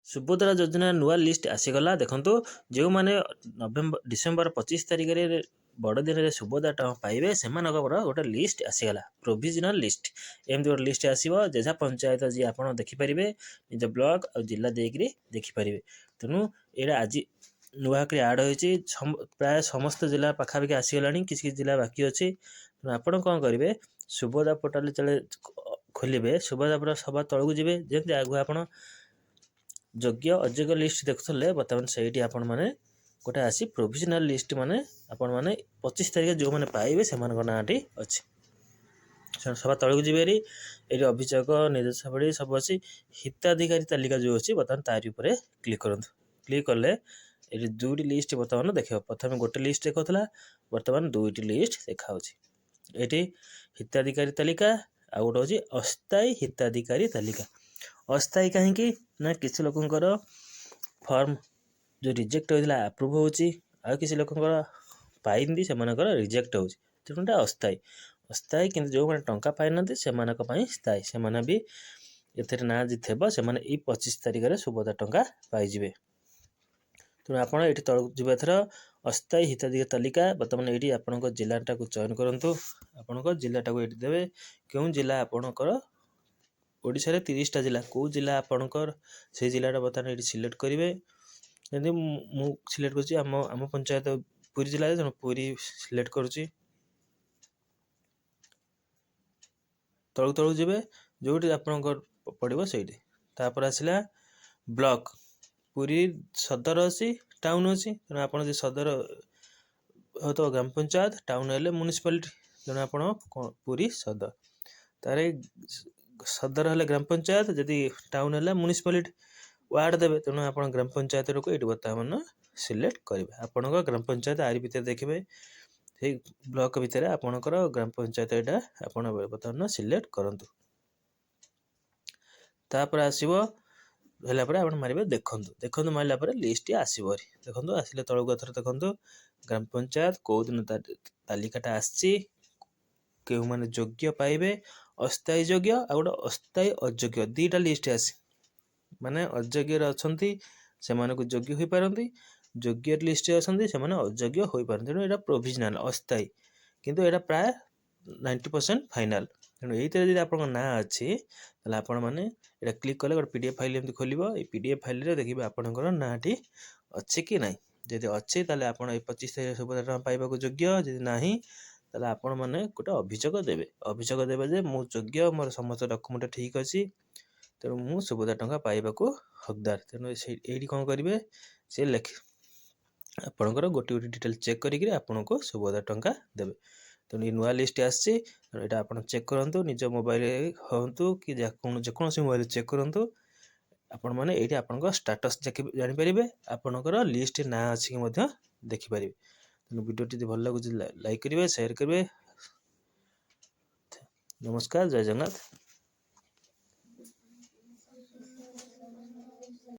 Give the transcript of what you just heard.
ସୁଭଦ୍ରା ଯୋଜନା ନୂଆ ଲିଷ୍ଟ ଆସିଗଲା। ଦେଖନ୍ତୁ, ଯେଉଁମାନେ ନଭେମ୍ବର ଡିସେମ୍ବର 25 ତାରିଖରେ ବଡ଼ଦିନରେ ସୁଭଦ୍ରା ଟଙ୍କା ପାଇବେ, ସେମାନଙ୍କର ଗୋଟେ ଲିଷ୍ଟ ଆସିଗଲା, ପ୍ରୋଭିଜନାଲ ଲିଷ୍ଟ। ଏମିତି ଗୋଟେ ଲିଷ୍ଟ ଆସିବ। ଯେଝା ପଞ୍ଚାୟତ ଯିଏ ଆପଣ ଦେଖିପାରିବେ, ନିଜ ବ୍ଲକ ଆଉ ଜିଲ୍ଲା ଦେଇକରି ଦେଖିପାରିବେ। ତେଣୁ ଏଇଟା ଆଜି ନୂଆ କରି ଆଡ଼୍ ହୋଇଛି। ପ୍ରାୟ ସମସ୍ତ ଜିଲ୍ଲା ପାଖାପାଖି ଆସିଗଲାଣି, କିଛି କିଛି ଜିଲ୍ଲା ବାକି ଅଛି। ତେଣୁ ଆପଣ କ'ଣ କରିବେ? ସୁଭଦ୍ରା ପୋର୍ଟାଲ ଯେତେବେଳେ ଖୋଲିବେ, ସୁଭଦ୍ରା ପୋର୍ଟାଲ ସବା ତଳକୁ ଯିବେ। ଯେମିତି ଆଗକୁ ଆପଣ ଯୋଗ୍ୟ ଅଯୋଗ୍ୟ ଲିଷ୍ଟ ଦେଖୁଥିଲେ, ବର୍ତ୍ତମାନ ସେଇଠି ଆପଣମାନେ ଗୋଟେ ଆସି ପ୍ରୋଭିଜନାଲ ଲିଷ୍ଟ, ମାନେ ଆପଣମାନେ 25 ତାରିଖ ଯେଉଁମାନେ ପାଇବେ ସେମାନଙ୍କ ନାଁଟି ଅଛି। ସବା ତଳକୁ ଯିବେ ହେରି। ଏଇଠି ଅଭିଯୋଗ, ନିର୍ଦ୍ଦେଶାବଳୀ ସବୁ ଅଛି। ହିତାଧିକାରୀ ତାଲିକା ଯେଉଁ ଅଛି, ବର୍ତ୍ତମାନ ତାରି ଉପରେ କ୍ଲିକ୍ କରନ୍ତୁ। କ୍ଲିକ୍ କଲେ ଏଠି ଦୁଇଟି ଲିଷ୍ଟ ବର୍ତ୍ତମାନ ଦେଖିବ। ପ୍ରଥମେ ଗୋଟେ ଲିଷ୍ଟ ଦେଖାଉଥିଲା, ବର୍ତ୍ତମାନ ଦୁଇଟି ଲିଷ୍ଟ ଦେଖାଉଛି। ଏଠି ହିତାଧିକାରୀ ତାଲିକା, ଆଉ ଗୋଟେ ହେଉଛି ଅସ୍ଥାୟୀ ହିତାଧିକାରୀ ତାଲିକା। ଅସ୍ଥାୟୀ କାହିଁକି ନା କିଛି ଲୋକଙ୍କର ଫର୍ମ ଯେଉଁ ରିଜେକ୍ଟ ହୋଇଥିଲା ଆପ୍ରୁଭ୍ ହେଉଛି, ଆଉ କିଛି ଲୋକଙ୍କର ପାଇନ୍ତି ସେମାନଙ୍କର ରିଜେକ୍ଟ ହେଉଛି। ତେଣୁ ଏଇଟା ଅସ୍ଥାୟୀ। ଅସ୍ଥାୟୀ, କିନ୍ତୁ ଯେଉଁମାନେ ଟଙ୍କା ପାଇନାହାନ୍ତି ସେମାନଙ୍କ ପାଇଁ ସ୍ଥାୟୀ। ସେମାନେ ବି ଏଥିରେ ନାଁ ଯଦି ଥିବ, ସେମାନେ ଏଇ 25 ତାରିଖରେ ସୁଭଦ୍ରା ଟଙ୍କା ପାଇଯିବେ। ତେଣୁ ଆପଣ ଏଇଠି ତଳକୁ ଯିବେ। ଏଥର ଅସ୍ଥାୟୀ ହିତାଧିକାରୀ ତାଲିକା। ବର୍ତ୍ତମାନ ଏଇଠି ଆପଣଙ୍କ ଜିଲ୍ଲାଟାକୁ ଚୟନ କରନ୍ତୁ। ଆପଣଙ୍କ ଜିଲ୍ଲାଟାକୁ ଏଇଠି ଦେବେ, କେଉଁ ଜିଲ୍ଲା ଆପଣଙ୍କର। ଓଡ଼ିଶାରେ 30ଟା ଜିଲ୍ଲା, କେଉଁ ଜିଲ୍ଲା ଆପଣଙ୍କର ସେଇ ଜିଲ୍ଲାଟା ବର୍ତ୍ତମାନ ଏଇଠି ସିଲେକ୍ଟ କରିବେ। ଯେମିତି ମୁଁ ସିଲେକ୍ଟ କରୁଛି ଆମ ପଞ୍ଚାୟତ ପୁରୀ ଜିଲ୍ଲାରେ, ତେଣୁ ପୁରୀ ସିଲେକ୍ଟ କରୁଛି। ତଳକୁ ତଳକୁ ଯିବେ, ଯେଉଁଠି ଆପଣଙ୍କର ପଡ଼ିବ ସେଇଠି। ତାପରେ ଆସିଲା ବ୍ଲକ। ପୁରୀ ସଦର ଅଛି, ଟାଉନ୍ ଅଛି। ତେଣୁ ଆପଣ ଯଦି ସଦର ହେଉଥିବ ଗ୍ରାମ ପଞ୍ଚାୟତ, ଟାଉନ୍ ହେଲେ ମ୍ୟୁନିସିପାଲିଟି। ତେଣୁ ଆପଣ ପୁରୀ ସଦର। ତାରେ ସଦର ହେଲେ ଗ୍ରାମ ପଞ୍ଚାୟତ, ଯଦି ଟାଉନ୍ ହେଲା ମ୍ୟୁନିସିପାଲିଟି, ୱାର୍ଡ଼ ଦେବେ। ତେଣୁ ଆପଣ ଗ୍ରାମ ପଞ୍ଚାୟତକୁ ଏଇଠି ବର୍ତ୍ତମାନ ସିଲେକ୍ଟ କରିବେ। ଆପଣଙ୍କ ଗ୍ରାମ ପଞ୍ଚାୟତ ଆରି ଭିତରେ ଦେଖିବେ, ସେଇ ବ୍ଲକ ଭିତରେ ଆପଣଙ୍କର ଗ୍ରାମ ପଞ୍ଚାୟତ, ଏଇଟା ଆପଣ ବର୍ତ୍ତମାନ ସିଲେକ୍ଟ କରନ୍ତୁ। ତାପରେ ଆସିବ, ହେଲା ପରେ ଆପଣ ମାରିବେ ଦେଖନ୍ତୁ। ଦେଖନ୍ତୁ ମାରିଲା ପରେ ଲିଷ୍ଟଟି ଆସିବ। ଦେଖନ୍ତୁ, ଆସିଲେ ତଳକୁ ଏଥର ଦେଖନ୍ତୁ, ଗ୍ରାମ ପଞ୍ଚାୟତ କେଉଁ ଦିନ ତାଲିକାଟା ଆସିଛି, କେଉଁମାନେ ଯୋଗ୍ୟ ପାଇବେ। ଅସ୍ଥାୟୀ ଯୋଗ୍ୟ ଆଉ ଗୋଟେ ଅସ୍ଥାୟୀ ଅଯୋଗ୍ୟ, ଦୁଇଟା ଲିଷ୍ଟ ଆସି, ମାନେ ଅଯୋଗ୍ୟରେ ଅଛନ୍ତି ସେମାନଙ୍କୁ ଯୋଗ୍ୟ ହୋଇପାରନ୍ତି, ଯୋଗ୍ୟ ଲିଷ୍ଟରେ ଅଛନ୍ତି ସେମାନେ ଅଯୋଗ୍ୟ ହୋଇପାରନ୍ତି। ତେଣୁ ଏଇଟା ପ୍ରୋଭିଜନାଲ, ଅସ୍ଥାୟୀ, କିନ୍ତୁ ଏଇଟା ପ୍ରାୟ 90% ଫାଇନାଲ। ତେଣୁ ଏଇଥିରେ ଯଦି ଆପଣଙ୍କ ନାଁ ଅଛି, ତାହେଲେ ଆପଣମାନେ ଏଇଟା କ୍ଲିକ୍ କଲେ ଗୋଟେ PDF file ଏମିତି ଖୋଲିବ। ଏଇ PDF ଫାଇଲ୍ରେ ଦେଖିବେ ଆପଣଙ୍କର ନାଁଟି ଅଛି କି ନାହିଁ। ଯଦି ଅଛି, ତାହେଲେ ଆପଣ ଏଇ 25 ତାରିଖ ସୁଭଦ୍ରା ଟଙ୍କା ପାଇବାକୁ ଯୋଗ୍ୟ। ଯଦି ନାହିଁ, ତାହେଲେ ଆପଣମାନେ ଗୋଟେ ଅଭିଯୋଗ ଦେବେ। ଅଭିଯୋଗ ଦେବେ ଯେ ମୁଁ ଯୋଗ୍ୟ, ମୋର ସମସ୍ତ ଡକୁମେଣ୍ଟ ଠିକ୍ ଅଛି, ତେଣୁ ମୁଁ ସୁଭଦ୍ରା ଟଙ୍କା ପାଇବାକୁ ହକଦାର। ତେଣୁ ସେଇ ଏଇଠି କ'ଣ କରିବେ, ସେ ଲେଖି ଆପଣଙ୍କର ଗୋଟି ଗୋଟି ଡିଟେଲ୍ ଚେକ୍ କରିକିରି ଆପଣଙ୍କୁ ସୁଭଦ୍ରା ଟଙ୍କା ଦେବେ। ତେଣୁ ଏ ନୂଆ ଲିଷ୍ଟ ଆସିଛି, ତେଣୁ ଏଇଟା ଆପଣ ଚେକ୍ କରନ୍ତୁ। ନିଜ ମୋବାଇଲରେ ହୁଅନ୍ତୁ କି ଯେକୌଣସି ମୋବାଇଲରେ ଚେକ୍ କରନ୍ତୁ। ଆପଣମାନେ ଏଇଠି ଆପଣଙ୍କ ଷ୍ଟାଟସ୍ ଦେଖି ଜାଣିପାରିବେ, ଆପଣଙ୍କର ଲିଷ୍ଟ ନାଁ ଅଛି କି ମଧ୍ୟ ଦେଖିପାରିବେ। ତେଣୁ ଭିଡ଼ିଓଟି ଯଦି ଭଲ ଲାଗୁଛି, ଲାଇକ୍ କରିବେ, ସେୟାର କରିବେ। ନମସ୍କାର, ଜୟ ଜଗନ୍ନାଥ।